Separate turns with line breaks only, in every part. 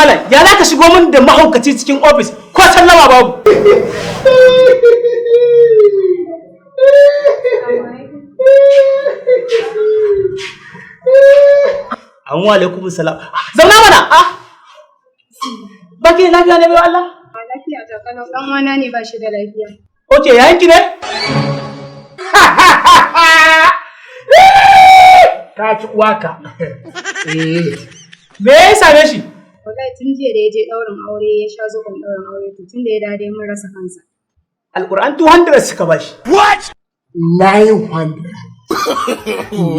malam, ya za ka shigo min da mahaukaci cikin ofis ko sallama babu? An wa alaikum salam. Zauna mana. Ah. Baki lafiya ne bai Allah?
Lafiya ta kalau, dan wana ne ba shi da lafiya.
Okay, yayin ki ne?
Ka ci uwaka. Eh.
Me ya same shi?
Wallahi tun jiya da ya je ɗaurin aure ya sha zoɓon ɗaurin aure, to tun da ya dawo dai mun rasa kansa.
Alquran 200 suka bashi.
900.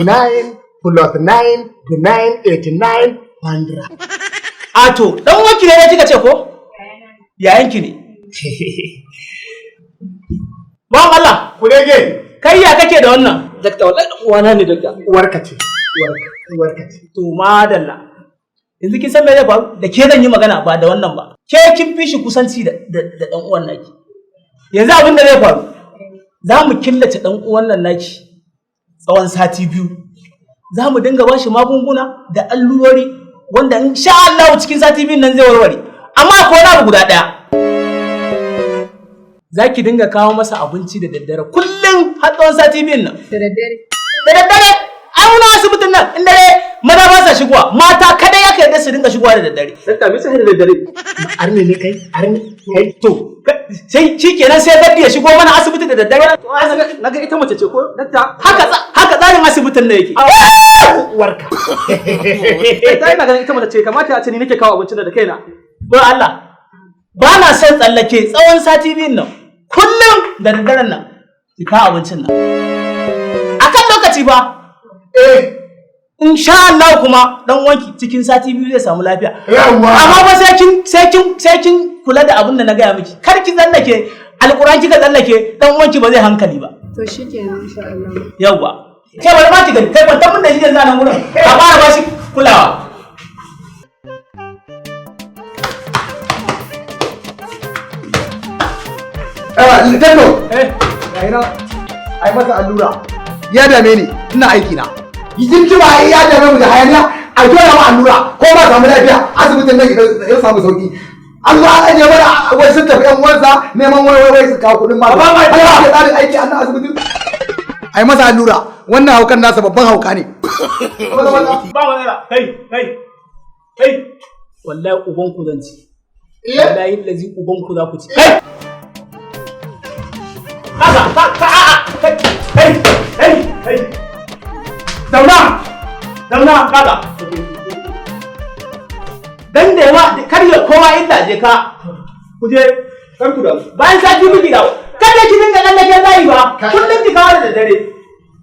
9 plus 9 to 9, 89, 100.
A to, dan wanki ne kika ce ko? Yayan ki ne. Bawan Allah,
Kurege,
kai ya kake da wannan?
Dakta, wallahi dan uwana ne, dakta.
Uwarka ce. Uwarka, uwarka ce.
To madalla. Yanzu kin san me zai faru? Da ke zan yi magana ba da wannan ba. Ke kin fi shi kusanci da dan uwan naki. Yanzu abin da zai faru, za mu killace dan uwan nan naki tsawon sati 2. Za mu dinga bashi magunguna da allurori wanda in sha Allah cikin sati 2 nan zai warware. Amma akwai wani abu guda ɗaya. Za ki dinga kawo masa abinci da daddare kullum har tsawon sati 2 nan.
Da daddare.
Da daddare. Ai muna asibitin nan in dare maza ba sa shigowa, mata kadai aka yarda su dinga shigowa da daddare.
Dakta, me yasa da daddare?
Arne ne kai? Arne kai?
To sai shikenan, sai gaddi ya shigo mana asibiti da daddare.
Naga ita mace ce ko, dakta?
Haka tsarin asibitin nan yake.
Uwarka.
Dakta, ina ganin ita mace ce, kamata a ce ni nake kawo abincin da kaina.
Ba Allah, ba na son tsallake tsawon sati 2 nan, kullum da daddaren nan ki kawo abincin nan akan lokaci ba.
Eh.
Insha Allah kuma dan wanki cikin sati 2 zai samu lafiya.
Yawwa.
Amma ba sai kin kula da abin da na gaya miki. Kar ki tsallake. Alƙur'an kika tsallake, dan wanki ba zai hankali ba.
To shikenan, insha Allah.
Yawwa. Ke bari ma ki gani, kai kwantar mun da shi yanzu a nan gurin. Ka fara ba shi kulawa.
Tatto,
Eh,
ga ina, ai masa allura. Ya dame ni, ina aiki na. Yin jima ya dame mu da hayaniya, a dole ma allura, ko ba samu lafiya, asibitin nan ya samu sauki. An zo an ajiye mana wai sun tafi ƴan uwansa neman wai wai wai su kawo kuɗin magani.
Ba ma
Haka ake tsarin aiki a nan asibitin. Ai masa allura, wannan haukan nasa babban hauka ne.
Ba matsala. Kai, kai, kai. Wallahi uban ku zan ci. Wallahi lazi uban ku za ku ci. Kai! Kasa, ka, ka, a'a, kai, kai, kai, kai. Zauna, zauna, kaga. Dan da yawa, kar ya kowa illa je ka. Ku je, kar ku damu. Bayan sati miki dawo. Kada ki dinga tsallake layi ba. Kullum ki kawo da daddare.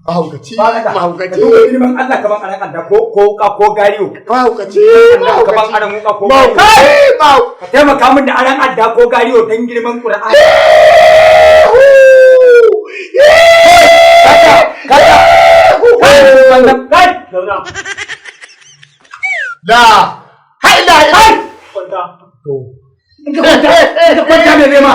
Mahaukaci,
Ka
mahaukaci,
duba girman Allah kaman aran anda ko ko wuka ko gariyo.
mahaukaci,
Allah kaman
mahaukaci.
aran wuka ko gariyo.
Mahaukaci, mahaukaci.
Ka taimaka min da aran adda ko gariyo dan girman Qur'ani.
Kai, zauna.
La, haila,
Kai, kwanta.
In ka kwanta, in ka kwanta mai nema.